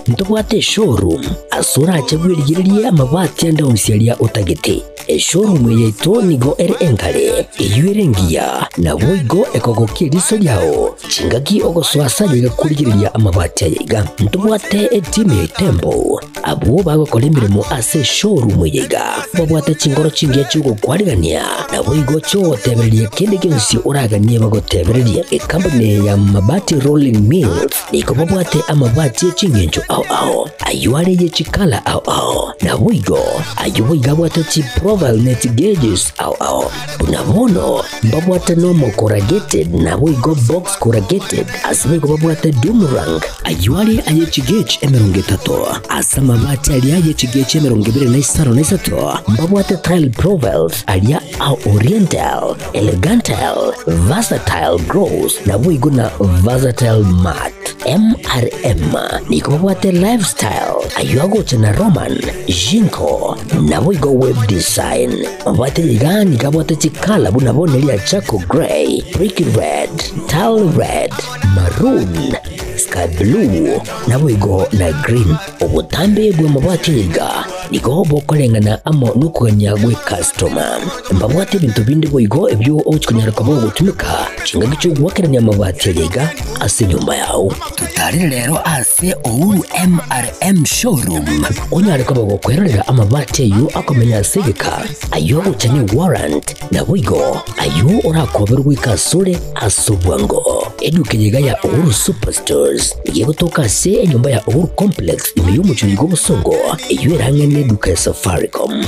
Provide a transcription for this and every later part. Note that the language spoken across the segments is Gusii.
Ntobwate eshowroom ase orache bwerigererie amabati ande onsi aria otagete. Eshowroom eye yaito nigo ere engare, eyio ere engiya, naboigo ekogokia eriso riao chingaki ogosoa ase aye iga korigereria amabati aya iga. Ntobwate etimu ya Itembo, abwo bagokora emeremo ase eshowroom eye iga, babwate chinkoro chingiya chi'ogokwarigania, naboigo chi'ogotebereria kende gionsi oraganie bagotebererie. Ekampuni eye ya Mabati Rolling Mills nigo babwate amabati e chingencho ao ao, ayio are ye chikala ao ao, naboigo ayio boigo abwate chiprofile ne chigeges ao ao. Buna bono mbabwate normal corrugated naboigo box corrugated, ase boigo babwate doomerang, ayio are aye chigauge 30, ase amabati aria aye chigauge 23 na mbabwate tile profiles aria a oriental, elegantal, versatile gloss, naboigo na versatile matte. MRM nigo babwate lifestyle, ayio agocha na Roman, Jinko, naboigo web design. Mabwate iga nigo abwate chikala buna bono eria charcoal grey, brick red, tile red, maroon, sky blue, naboigo na green. Obotambe bw'amabati aya iga nigo bokoreng'ana amo nokogania gw'ekastoma. Mbabwate ebinto binde boigo ebio ogochia konyara koba ogotumeka chingaki chi'ogoakerania amabati aya iga ase enyomba yao. Totarere rero ase Uhuru MRM Showroom onyare koba gokwerorera amabati ayio akomenya ase egeka, ayio agocha ne warrant, naboigo ayio orakoberwe goika asore ase obwango. Eduka eye iga ya Uhuru Superstores nigo egotoka ase enyomba ya Uhuru Complex ime y'omochie oiga obosongo, eyio ere ang'e neduka ya Safaricom.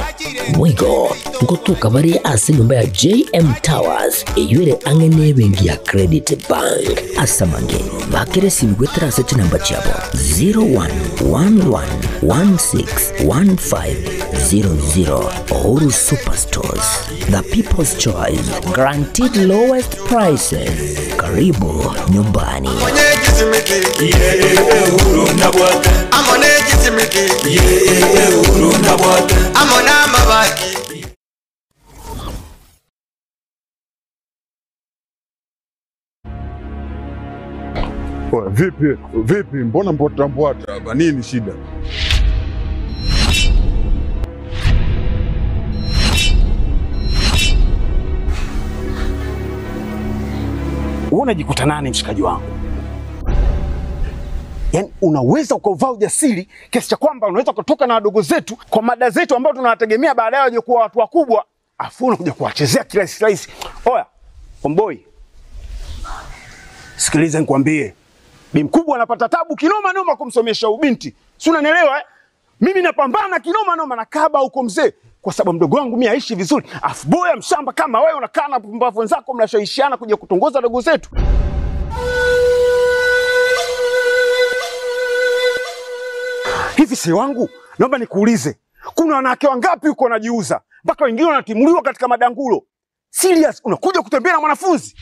Boigo ngotoka bare ase enyomba ya JM Towers eyio ere ang'e nebenki ya Credit Bank. Ase amange, bakera esimi goetera ase chinamba chiabo 0111161500. Uhuru Superstores, the people's choice, guaranteed lowest prices. Karibu nyumbani. Oya, vipi vipi, mbona mbwata mbwata hapa? Nini shida? Wewe unajikuta nani mshikaji wangu? Yaani unaweza ukauvaa ujasiri kiasi cha kwamba unaweza kutoka na wadogo zetu kwa mada zetu ambao tunawategemea baadaye waje kuwa watu wakubwa, afu unakuja kuwachezea kirahisi rahisi. Oya, omboi, sikiliza nikwambie, bi mkubwa anapata tabu kinoma noma kumsomesha ubinti, si unanielewa eh? Mimi napambana kinoma noma na kaba huko mzee, kwa sababu mdogo wangu mimi aishi vizuri, afu boya mshamba kama wewe unakaa na pumbavu wenzako mnashawishiana kuja kutongoza dogo zetu. Hivi si wangu, naomba nikuulize, kuna wanawake wangapi huko wanajiuza mpaka wengine wanatimuliwa katika madangulo? Serious, unakuja kutembea na mwanafunzi?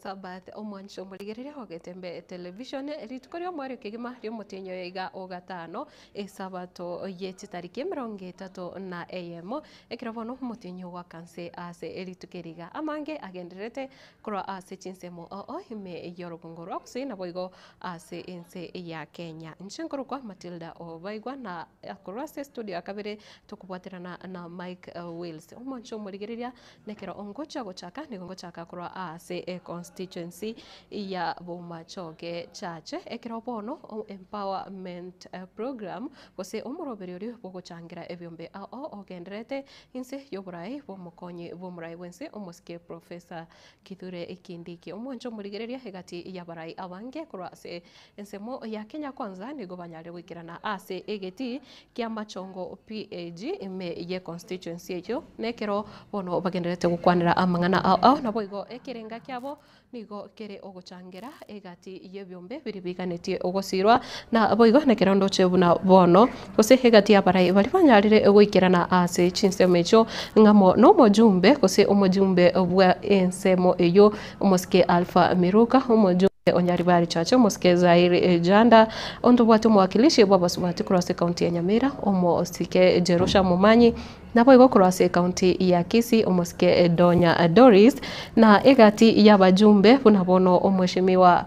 Sabbath omwancho omorigereria ogetembe television rituko ria omweri kegima riomotienyi oyo iga ogatano esabato ye chitariki 31 ekero bono omotienyi ogwakanse ase erituko eri iga amange agendererete korwa ase chinsemo oo ime yorogongo rwa gusii naboigo ase ense ya Kenya. Inche nkorokwa Matilda Obaigwa na korwa ase estudio ya kabere tokobwaterana na Mike Wills. Omwancho omorigereria Nekero ngocha gochaka nigo ngochaka korwa aase econstituency ya Bomachoge Church. Ekero bono empowerment program gose omoroberi oria bw'ogochangera ebiombe ao ogendererete inse y'oborai bw'omokonyi bw'omorai bw'ense omosike Professor Kithure Kindiki. Omwancho omorigereria egati y'abarai abange korwa ase ensemo ya Kenya Kwanza nigo banyarire goikerana ase egetii ki'amachongo PAG ime ye constituency eyio, nekero bono bagendererete gokwanera amang'ana ao ao, naboigo ekerenga kiabo Nigo kere ogochangera egati y'ebiombe biria biganetie ogosiirwa, na boigo nekero ndoche buna bono, gose egati y'abarai baria banyarire goikerana ase chinsemo echio, ng'amo nomojumbe gose omojumbe bwa ensemo eyio, omosike Alpha Miruka, omojumbe o Nyaribari Church, omosike Zair Janda, ontobwate omowakilishi bw'abasubati korwa ase ekaunti ya Nyamira, omosike Jerusha Momanyi, Naboigo korwa ase ekaunti ya Kisii omosike Donya Doris na egati y'abajumbe buna bono omweshimiwa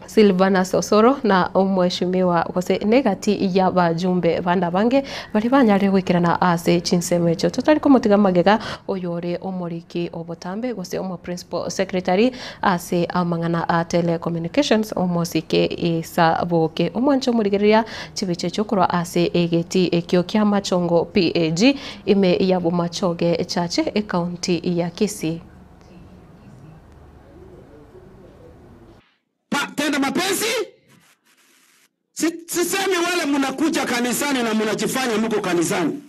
Silvanus Osoro na omweshimiwa gose negati y'abajumbe bande abange baria banyarire goikerana ase chinsemo echio. Totari komotiga magega oyore omoriki obotambe gose omo principal secretary ase amang'ana a telecommunications omosike Issa Boke. Omwanche omorigereria Chibicha echio korwa ase egetii ekio kia Machongo PAG ime ya Bomachoge Chache ekaunti ya Kisii. Pa, tenda mapenzi si, sisemi wale mnakuja kanisani na mnajifanya mko kanisani.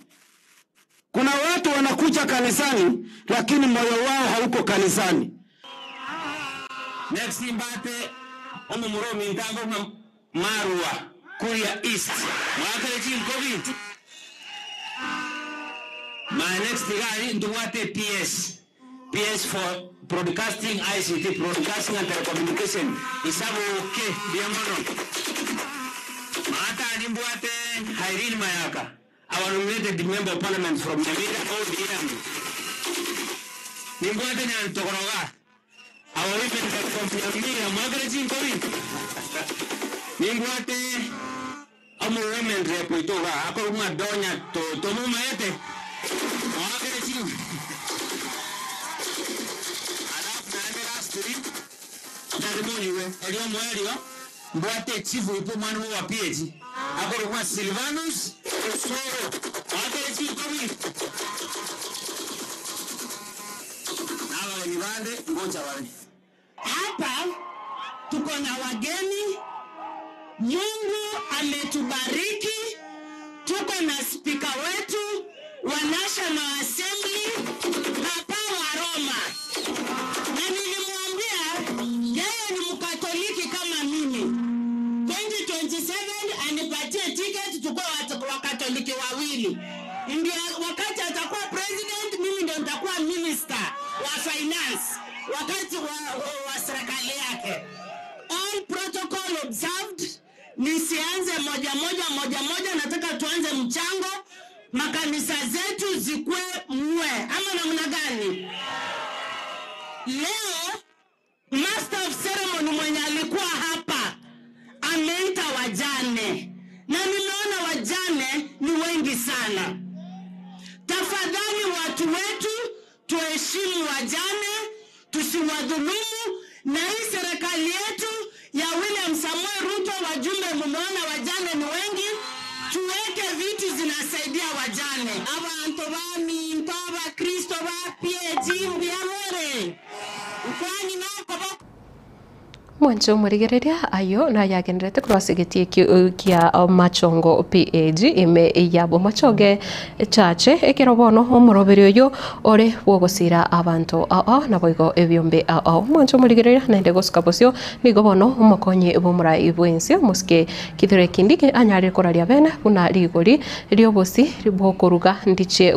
Kuna watu wanakuja kanisani lakini moyo wao hauko kanisani. Next Mbate omomura ominto ng'a Marua Kuria East mwakare chinkobi. My next gari ntobwate PS PS for Broadcasting ICT Broadcasting and Telecommunication Isaboke mbuya mono. Maatani mbwate Irene Mayaka our nominated member of parliament from Nyamira ODM. Nimbwate Nyantokoroga our women rep from Nyamira mwakare chinkobi. Nimbwate omo women rep oito iga akorokwa ng'a Donya tomomaete mwakare chinkobi. Alafu naende lastly ntari monyigwe erio omoerio mbwate chief whip omwana bwa owa PH akorokwa Silvanus Osoro mwakare chinkobi. Na abageni bande ngocha bare. Hapa tuko na wageni. Mungu ametubariki, tuko na spika wetu wa National Assembly Papa wa Roma, na nilimwambia yeye ni Mkatoliki kama mimi. 2027 anipatie ticket tukue Wakatoliki wawili, ndio wakati atakuwa president, mimi ndio nitakuwa minister wa finance wakati wa serikali yake. All protocol observed. Nisianze moja moja moja moja, nataka tuanze mchango, makanisa zetu zikue mwe ama namna gani? Leo master of ceremony mwenye alikuwa hapa ameita wajane, na nimeona wajane ni wengi sana. Tafadhali watu wetu tuheshimu wajane, tusiwadhulumu. Na hii serikali yetu ya William Samoei Ruto, wajumbe mumeona wajane ni wengi, tuweke vitu zinasaidia wajane. Abantu baminto abakristo ba PAG mbuya more nkwani nako bo Mwanche omorigereria ayo nayagenderete korwa ase egetii ekio kia Machongo PAG ime ya Bomachoge Chache ekero bono omoroberi oyo ore bwogosira abanto ao naboigo ebiombe ao. Mwanche omorigereria naende gosuka bosio nigo bono omokonyi bw'omorai bwensi omosike Kithure Kindiki anyarire koraria bene buna rigori riobosi bwokoruga ndiche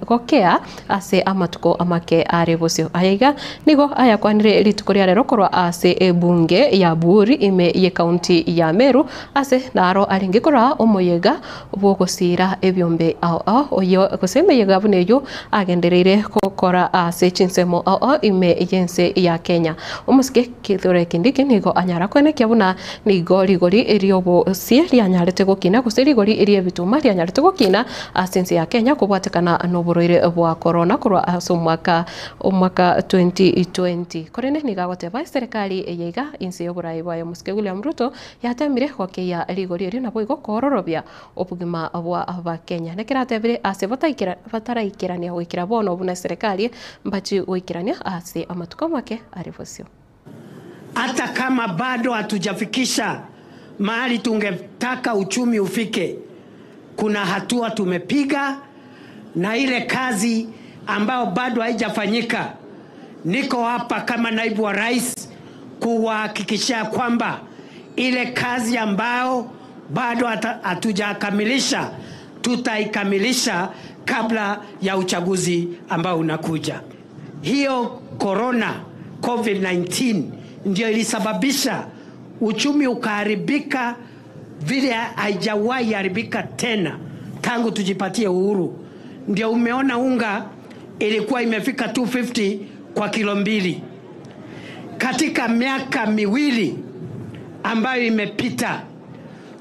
gokea ase amatuko amake are bosio. Ayaiga nigo ayakwanire rituko ria rero korwa ase ebunge ya Buuri ime ye kaunti ya Meru ase naro arenge kora omoyega bwogosira ebiombe ao ao oyo gose emeyega buna eyo agendereire gokora ase chinsemo ao ao ime yense ya Kenya. Omosike Kithure Kindiki nigo anyara kwenekia buna nigo rigori riobosie rianyarete gokina gose rigori riebituma rianyarete gokina ase ense ya Kenya kobwatekana noborwaire bwa corona korwa ase omwaka omwaka 2020. Korende nigo agoteba eserikali eye iga inse y'oborai bwaye Omosike William Ruto yatemire gokeia rigori erio naboigo koororobia obogima bwa abakenya. Nekeratebire ase bataikera bataraikerania goikera bono buna eserikali mbachi goikerania ase amatuko amake are bosio. Hata kama bado hatujafikisha mahali tungetaka uchumi ufike, kuna hatua tumepiga, na ile kazi ambayo bado haijafanyika Niko hapa kama naibu wa rais kuwahakikishia kwamba ile kazi ambayo bado hatujakamilisha tutaikamilisha kabla ya uchaguzi ambao unakuja. Hiyo corona COVID-19 ndio ilisababisha uchumi ukaharibika vile haijawahi haribika tena tangu tujipatie uhuru. Ndio umeona unga ilikuwa imefika 250 kwa kilo mbili. Katika miaka miwili ambayo imepita,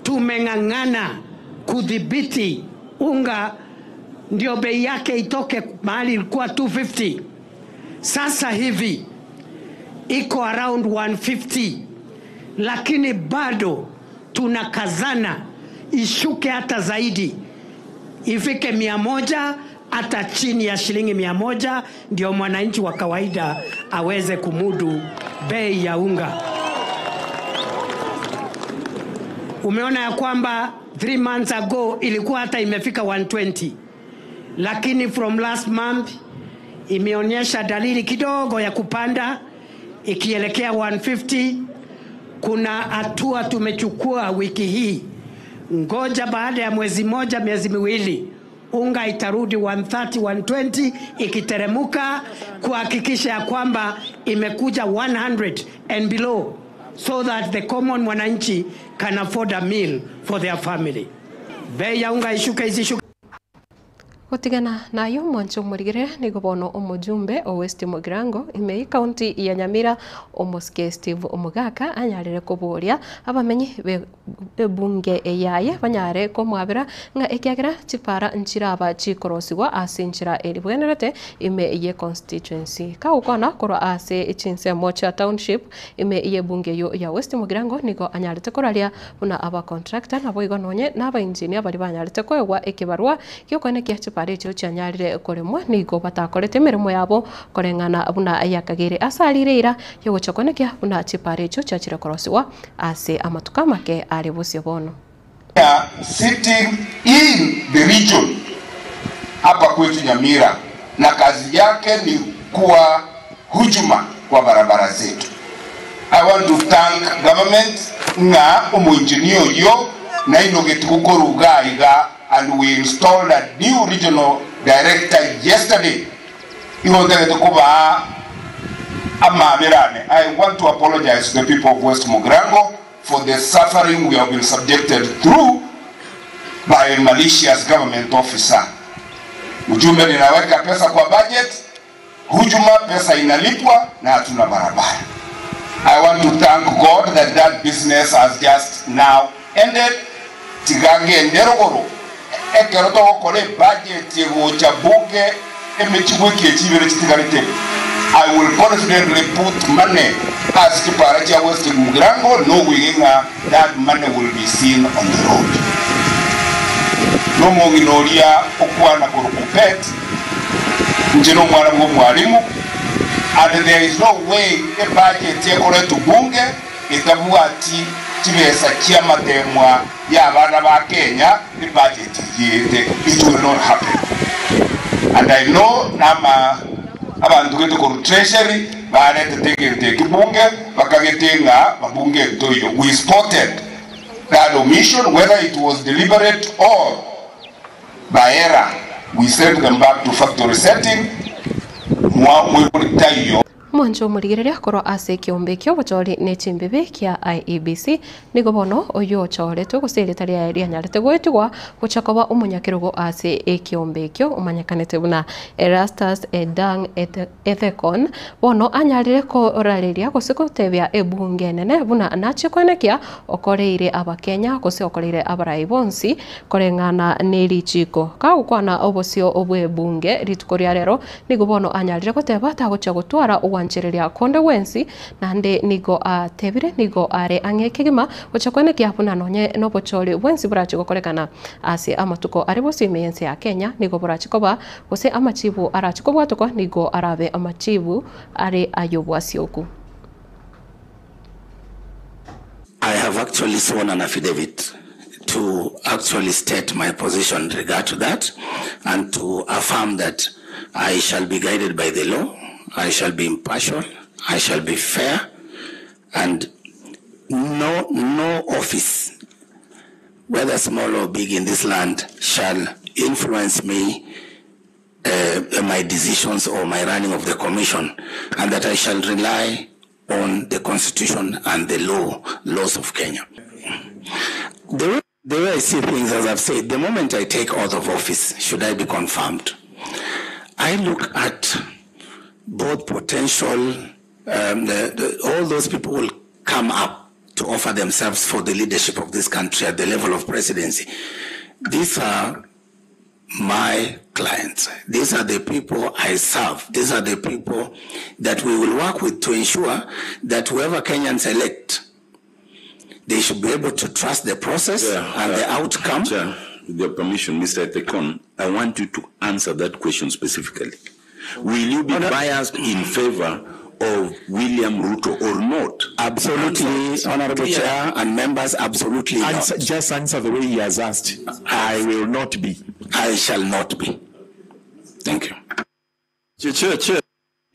tumeng'ang'ana kudhibiti unga ndio bei yake itoke mahali ilikuwa 250. Sasa hivi iko around 150, lakini bado tunakazana ishuke hata zaidi, ifike 100, hata chini ya shilingi 100, ndio mwananchi wa kawaida aweze kumudu bei ya unga. Umeona ya kwamba 3 months ago ilikuwa hata imefika 120, lakini from last month imeonyesha dalili kidogo ya kupanda ikielekea 150. Kuna hatua tumechukua wiki hii, ngoja baada ya mwezi moja, miezi miwili, unga itarudi 130, 120 ikiteremuka, kuhakikisha ya kwamba imekuja 100 and below so that the common mwananchi can afford a meal for their family. Bei ya unga ishuke isishuke. Gotigana nayo mwancho omorigere nigo bono omojumbe o West Mugirango ime ekaunti ya Nyamira omosike Steve Omogaka anyarire koboria abamenyi be ebunge eyaye banyare komwabera ng'a ekiagera chipara nchiraba chikorosigwa ase enchera eri bwenerete ime ye constituency kagokwana korwa ase chinsemo chia township ime ye ebunge eyo ya West Mugirango nigo anyarete koraria buna abacontractor nabo igo nonye na abaengineer baria banyarete koegwa ekebarua giokoenekia chipara echio chianyarire koremwa nigo batakorete emeremo yabo koreng'ana buna yakagere ase arire ira yogocha koenekia buna chipara echio chiachire korosiwa ase amatuko amake are bosio bono. Sitting in the region hapa kwetu Nyamira, na kazi yake ni kuwa hujuma kwa barabara zetu. I want to thank government nga omuengineer oyo nainogeti gukoruga iga, and we installed a new regional director yesterday. Igotegete kuba amabirane. I want to apologize to the people of West Mugirango for the suffering we have been subjected through by a malicious government officer. Ujumbe ninaweka pesa kwa budget, hujuma pesa inalipwa na hatuna barabara. I want to thank God that that business has just now ended. Tigange nderogoro ekero togokora ebudget egocha bunge emechigwa eke chibere chitigarete. I will confidently put money as chipara chia West Mugirango, knowing that money will be seen on the road. No mong'inoria okwana korokupet nje no mwana bwo mwalimu, and there is no way a budget ekoretwo bunge etabwati chibesa chia matemwa ya abana ba Kenya, the budget yete, it will not happen. And I know nama abantu gete koru treasury baretete gete kibunge bakagetenga babunge ntoyo. We spotted that omission, whether it was deliberate or by error, we sent them back to factory setting. Mwa mwekuri Mwancho omorigereria korwa ase ekiombe ekio obochori na echimbibi kia IEBC nigo bono oyo ochoretwe gose erita riaye rianyarete goetigwa gocha koba omonyakerogo ase ekiombe ekio omanyekanete buna Erastus Edung Ethekon bono anyarire korareria gose gotebia ebunge enene buna nache koenekia okoreire abakenya gose okoreire abarai bonsi koreng'ana na erichiko kagokwana obosio obwe ebunge rituko ria rero nigo bono anyarire goteba tagocha gotwara ogwanchereria konde gwensi nande nigo atebire nigo are ang'e kegima gocha koenekia buna nonye nobochori bwensi borachi gokorekana ase amatuko are bosio ime ense ya Kenya nigo borachi koba gose amachibu arachi kobwatokwa nigo arabe amachibu are ayo bwasioku. I have actually sworn an affidavit to actually state my position in regard to that and to affirm that I shall be guided by the law. I shall be impartial, I shall be fair, and no, no office, whether small or big in this land, shall influence me, my decisions or my running of the commission, and that I shall rely on the constitution and the law, laws of Kenya. The way, the way I see things, as I've said, the moment I take oath of office, should I be confirmed, I look at both potential, the, the, all those people will come up to offer themselves for the leadership of this country at the level of presidency. These are my clients. These are the people I serve. These are the people that we will work with to ensure that whoever Kenyans elect, they should be able to trust the process and the outcome. Chair, with your permission, Mr. Ethekon, I want you to answer that question specifically. Will you be biased in favor of William Ruto or not? Absolutely, Honorable Chair and members, absolutely not. Answer, just answer the way he has asked. I will not be. I shall not be. Thank you. Chair, Chair, Chair.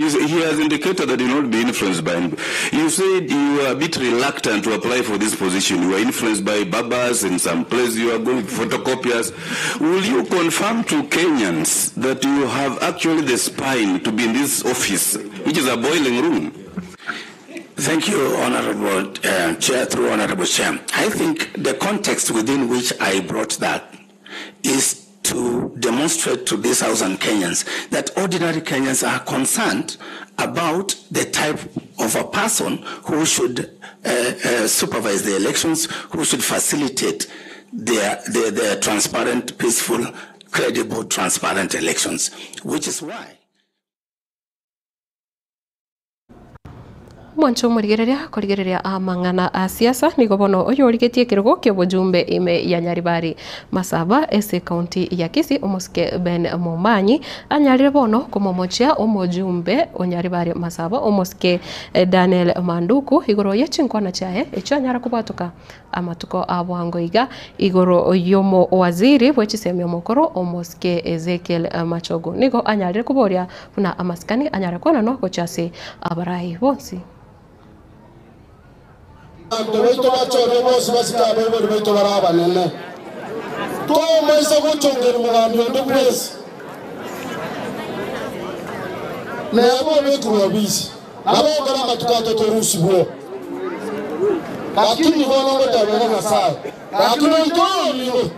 You say, he has indicated that he will not be influenced by anybody. You said you were a bit reluctant to apply for this position. You were influenced by babas in some place. You are going photocopiers. Will you confirm to Kenyans that you have actually the spine to be in this office, which is a boiling room? Thank you, Honorable Chair, through Honorable Chair. I think the context within which I brought that is to demonstrate to this House and Kenyans that ordinary Kenyans are concerned about the type of a person who should supervise the elections, who should facilitate their transparent, peaceful, credible, transparent elections, which is why. Mwancho omorigereria korigereria amang'ana a siasa nigo bono oyo origetie ekerogo kia obojumbe ime ya Nyaribari Masaba ase county ya Kisii omosike Ben Momanyi anyarire bono komomochia omojumbe o Nyaribari Masaba omosike Daniel Manduku igoro ye chinkwana chiaye echio anyara kobwatoka amatuko a bwango iga igoro yomo waziri bwe chisemi omokoro omosike Ezekiel Machogu nigo anyarire koboria buna amasikani anyara kwananwa gochia ase abarai bonsi. Bantu bachore bose basikabe bari baito barabanene. Tomaisa guchongera umugambi undi bwese. Nabo bekurwa bisi. Nabo gara matukato torusibwo. Lakini bono batabera Nyasaye. Lakini itoro.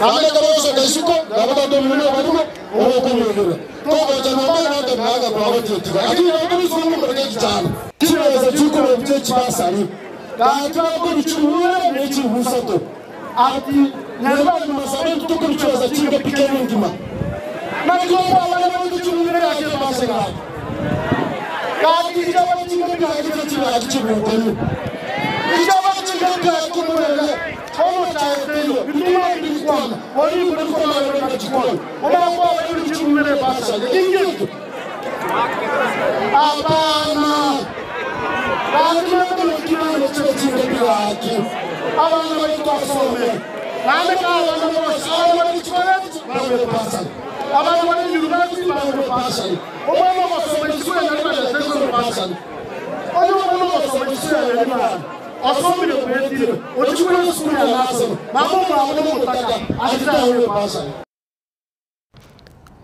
Ande karoso kaisuko nabata domino barimo obokumira. Togo jana na naga kwa wote. Lakini naburi sungu mreke kichana. Kireza chuko mche chibasari. Katika kubichumura mechi husato. Ati nyarba masare tukubichwaza chinga pikeni ngima. Na kwa wale wale chumura yake masega. Kati kama chinga pikeni chinga kichumura. Kama chinga pikeni kumurele. Ono chaetelo. Bituma ndikwana. Wali ndikwana wale chikwana. Ona kwa wale chumura basa. Ingitu. Hapana.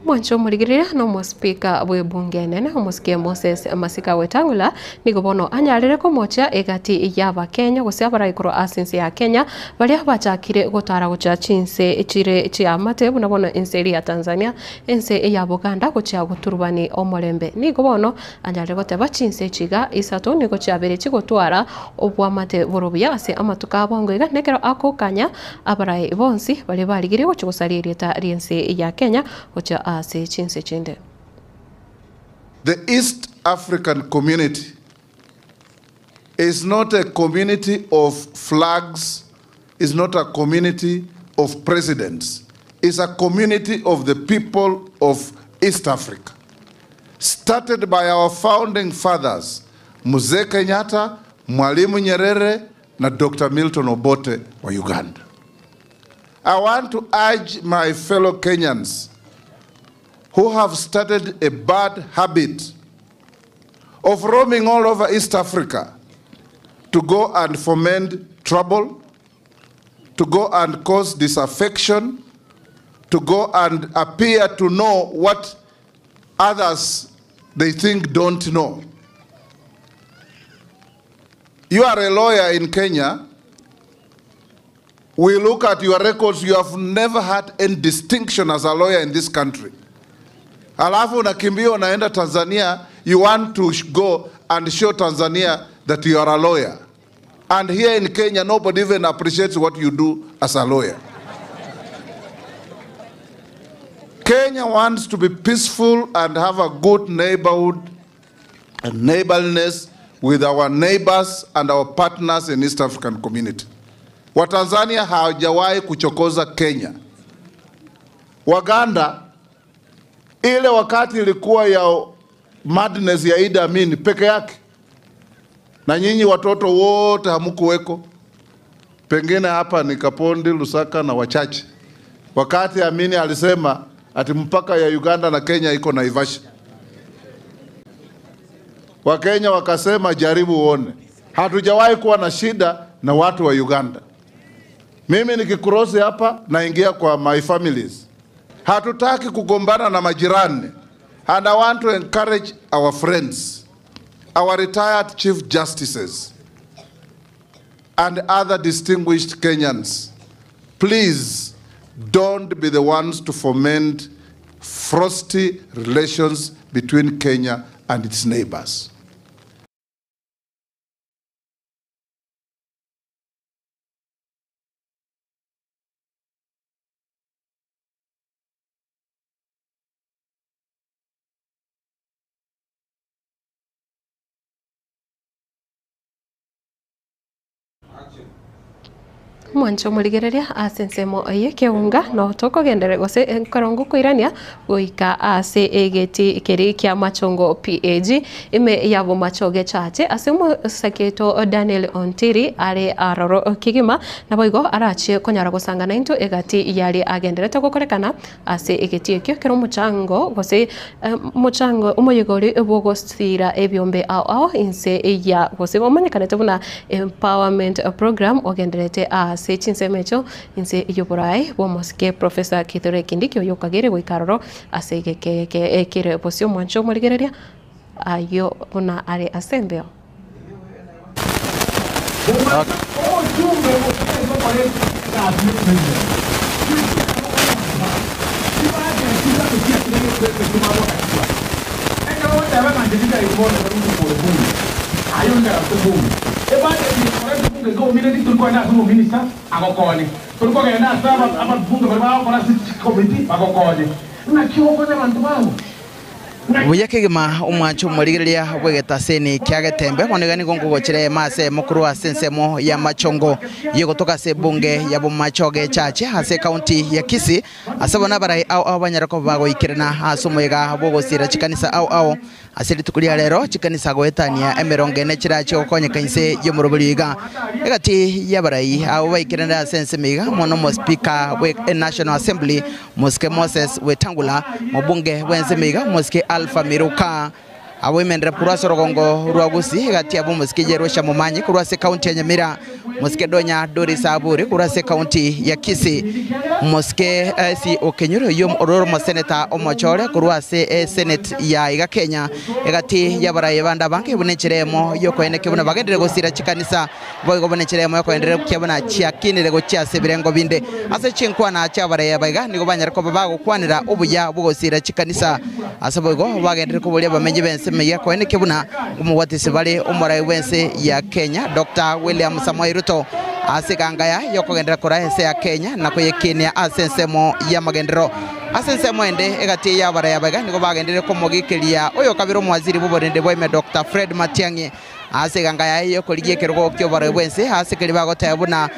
Mwancho omorigereria na omospika bwe ebunge enene omosike Moses Masika Wetangula nigo bono anyarire komochia egati ya abakenya gose abaraikorwa ase ense ya Kenya baria bachakire gotara gochia chinse chire chiamate buna bono ense eri ya Tanzania ense ya Buganda gochia goturubani omorembe nigo bono anyarire goteba chinse chiga isato nigo chiabere chigotwara obwamate borobuya ase amatuko abwango iga nekero akokanya abarai bonsi baria barigire gochia gosaria erieta ria ense ya Kenya gochia ase chinse chinde. The East African community is not a community of flags, is not a community of presidents. It's a community of the people of East Africa. Started by our founding fathers, Mzee Kenyatta, Mwalimu Nyerere, na Dr. Milton Obote wa Uganda. I want to urge my fellow Kenyans who have started a bad habit of roaming all over East Africa to go and foment trouble, to go and cause disaffection, to go and appear to know what others they think don't know. You are a lawyer in Kenya. We look at your records, you have never had any distinction as a lawyer in this country. Alafu unakimbia unaenda Tanzania, you want to go and show Tanzania that you are a lawyer. And here in Kenya, nobody even appreciates what you do as a lawyer. Kenya wants to be peaceful and have a good neighborhood and neighborliness with our neighbors and our partners in East African community. Watanzania hawajawahi kuchokoza Kenya. Waganda ile wakati ilikuwa ya madness ya Idi Amin peke yake, na nyinyi watoto wote hamkuweko, pengine hapa ni Kapondi, Lusaka na wachache. Wakati Amini alisema ati mpaka ya Uganda na Kenya iko Naivasha, Wakenya wakasema jaribu uone. Hatujawahi kuwa na shida na watu wa Uganda. Mimi nikikrosi hapa naingia kwa my families. Hatutaki kugombana na majirani. And I want to encourage our friends, our retired chief justices and other distinguished Kenyans. Please don't be the ones to foment frosty relations between Kenya and its neighbors. Omwancho omorigereria ase ensemo eye ekeunga no tokogenderera gose nkorongo koirania goika ase egeti keri kia Machongo PAG ime yabo Machoge Church ase omosaketo Daniel Ontiri are aroro kegima naboigo arachie konyara gosangana into egati yari agenderete gokorekana ase egeti ekio kero omochango gose omochango omoyegori bwogosira ebiombe ao ao inse ya gose omanyekanete buna empowerment program ogenderete ase chinsemo echo inse yoborai bwomosike Professor Kithure Kindiki oyo okagere goika aroro ase egeke kere bosio omwancho omorigereria ayo buna are ase embeo. Buya kegima omwancho omorigereria bw'egetaseni kia Getembe bono iga nigo nkogochera ema ase emo korwa ase ensemo ya Machongo yegotoka ase ebunge ya Bomachoge Church ase ekaunti ya Kisii ase bono abarai ao ao banyare koba bagoikerana ase omoyega bw'ogosiira chikanisa ao ao ase rituko ria rero chikanisa goetania emerongo ene chirache gokonyeka inse y'omorobori iga egati y'abarai abo baikeranire ase ensemo iga mono omospeaker bwe National Assembly Mosike Moses Wetangula mobunge bw'ensemo iga Mosike Alpha Miruka abo imendera korwa ase orogongo rwa Gusii egati abo Mosike Jerusha Momanyi korwa ase ekaunti ya Nyamira Mosike Donya Doris Aburi korwa ase ekaunti ya Kisii Mosike C Okenyuri oyio ororo omoseneta omochore korwa ase esenate ya iga Kenya egati y'abarayi bande abange buna enchera eyemo y'okoeneka buna bagenderere gosira chikanisa boigo buna enchera eyemo y'okoendereria gokia buna chiakinire gochia ase ebirengo binde ase chinkwana chi'abarayi aba iga nigo banyare koba bagokwanera obuya bw'ogosira chikanisa ase boigo bagenderere koboria abamenyi b'ense emiya koeneke buna omobwatisi bare omorai bw'ense ya Kenya Doctor William Samoei Ruto ase eganga y'okogenderera koraa ense ya Kenya na koyekinia ase ensemo y'amagenderero. Ase ensemo ende egati y'abarai aba iga nigo bagenderere komogikeria oyokabere omowaziri bw'oborende bwa ime Doctor Fred Matiang'i ase eganga yaye y'okorigia ekerogo ki'oborai bw'ense ase keria bagoteba buna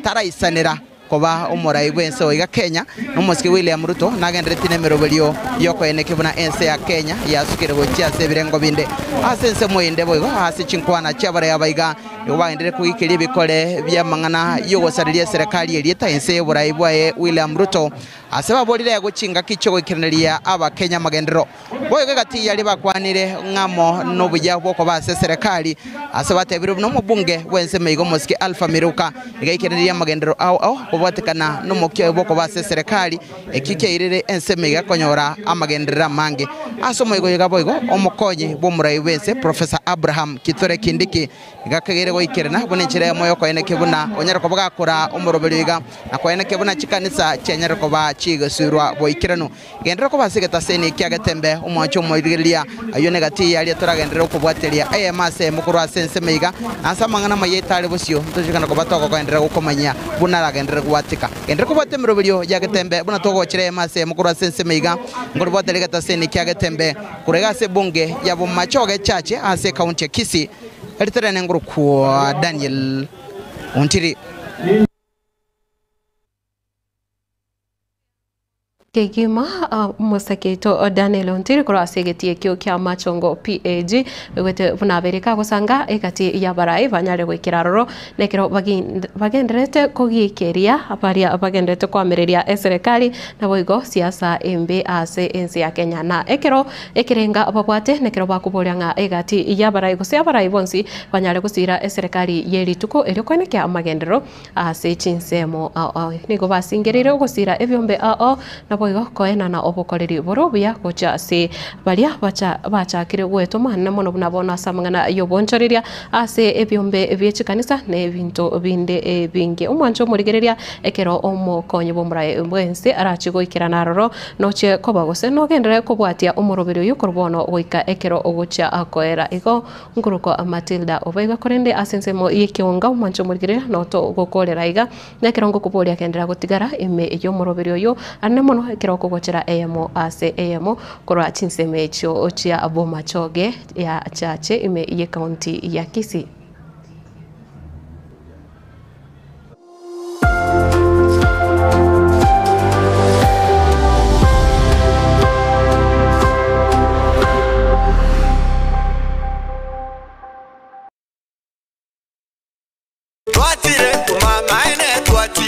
taraisanera koba omorai bw'ense oiga Kenya na omosike William Ruto nagenderetie nemeroberio y'okoenekia buna ense ya Kenya yasukire gochia ase ebirengo binde. Ase ensemo ende boigo ase chinkwana chi'abarai aba iga Nigo bagenderere koigikeria ebikore bi'amang'ana y'ogosareria eserekari erieta ense y'oborai bwaye William Ruto ase baborire agwo chingaki chi'ogoikeraneria Abakenya amagenderero. Boigo egati y'aria bakwanire ng'a amo nobuya bw'okoba ase eserekari ase batebirwe buna omobunge bw'ensemo iga omosike Alpha Miruka iga aikeraneirie amagenderero ao ao kobwatekana nomokia oye bw'okoba ase eserekari ekio kiairire ensemo iga konyora amagenderero amange. Ase omoigo oyo iga boigo omokonyi bw'omorai bw'ense Professor Abraham Kithure Kindiki iga akageire goikerana buna enchera eyemo y'okoenekia buna onyare koba gakora omoroberio iga na koenekia buna chikanisa chianyare koba chigosuirwa boikeranu. Genderera koba ase egetaseni kia Getembe, omwanche omoirigereria, ayio negati y'aria toragenderere gokobwateria eyemo ase eyemo korwa ase ensemo iga, na ase amang'ana amaya etare bosio, ntochokana koba togokoenderera gokomanyia buna aragenderere gwatika. Genderera kobwatia emeroberio ya Getembe buna togochera eyemo ase eyemo korwa ase ensemo iga, nkoribwateria egetaseni kia Getembe korwa iga ase ebunge ya Bomachoge Church ase ekaunti ya Kisii, eritere nengorokwa Daniel Ontiri. Kegima omosake oito Daniel Ontiri korwa ase egetii ekio kia Machongo PAG oigwete buna abeire kagosanga egati y'abarai banyare goikera aroro na ekero bagendererete kogikeria baria bagendererete koamereria eserekari naboigo siasa embe ase ense ya Kenya na ekero ekerenga babwate nekero bakoboria ng'a egati y'abarai gose abarai bonsi banyare gosira eserekari ye rituko erio koenekia amagenderero Ase chinsemo ao ao nigo basingereire ogosira ebiombe ao ao, naboigo koenana obokoreri bore obuya gocha ase baria bacha bachakire gwetoma na mono buna bono ase amang'ana y'obonchoreria ase ebiombe bie chikanisa na ebinto binde ebinge. Omwancho omorigereria ekero omokonyi bw'omoraai bw'ense arachie goikerana aroro nochie koba gose nogenderere kobwatia omoroberi oyio korwa bono goika ekero ogochia koera. Igo Nkorokwa Matilda Obaiga korende ase ensemo y'ekeonga omwanche omorigere noto gokorera iga, na ekero ngokoboria genderera gotigara ime y'omoroberi oyo anene mono ekero okogochera eyemo ase eyemo korwa chinsemo echio chia Bomachoge ya Chache ime y'ecounty ya Kisii.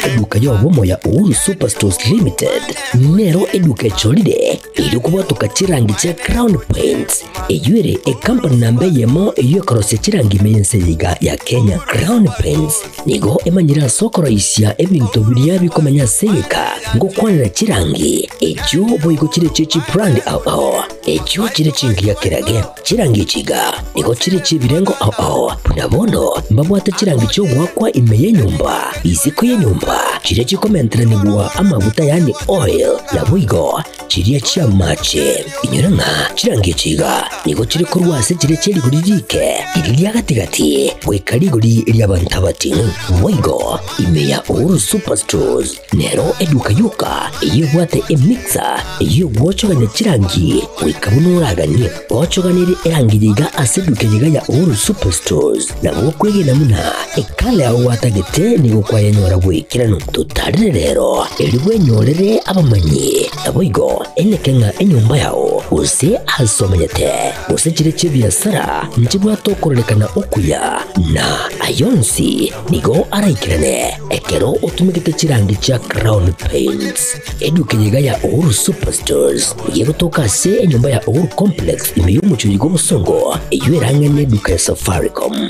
Eduka y'obomo ya Uhuru Superstores Limited nero eduka echorire erio kobwatoka chirangi chia Crown Paints Eyio ere ekampani namba eyemo eyio ekorosia chirangi ime y'ense eye iga ya Kenya. Crown Paints nigo emanyire ase okoroisia ebinto biria bikomenya ase egeka ngokwanera chirangi echio boigo chire chie chibrand ao ao echio chire chingiya kerage. Chirangi echi iga nigo chire chi'ebirengo ao ao buna bono mbabwate chirangi chi'ogoakwa ime y'enyomba, isiko y'enyomba, chiria chikomenteranigwa amaguta yaani oil, naboigo Chiria chi'amache. Inyora ng'a chirangi echi iga nigo chire korwa ase chiria chie rigori riike, riria ria gati-gati, goika rigori ri'abanto abating'u. Boigo, ime ya Uhuru Superstores nero eduka yoka eyio ebwate emixer eyio egwochogania chirangi goika buna oraganie. Gochoganerie erangi eye iga ase eduka eye iga ya Uhuru Superstores nabo okwegena buna ekala yao gwatagete nigo kwayenyora bw'ekeranu. Totarire rero erio bwenyorere abamanyi, naboigo eneke ng'a enyomba yao, gose aase omenyete, gose chire chi'ebiasara nchibwate okororekana okuya, na ayonsi nigo araikerane ekero otumegete chirangi chia Crown Paints. Eduka eye iga ya Uhuru Superstores nigo egotoka ase enyomba ya Uhuru Complex ime y'omochie bw'obosongo, eyio erang'e neduka ya Safaricom.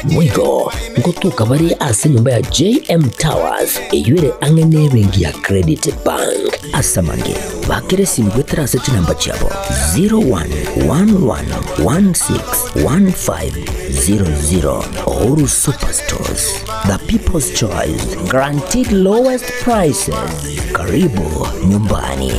Boigo ngotoka bare ase enyomba ya JM Towers eyio ere ang'e nebenki ya Credit Bank. Ase amange, bakera esimi goetera ase chinamba chiabo 0111161500. Uhuru Superstores, the people's choice, guaranteed lowest prices. Karibu nyumbani.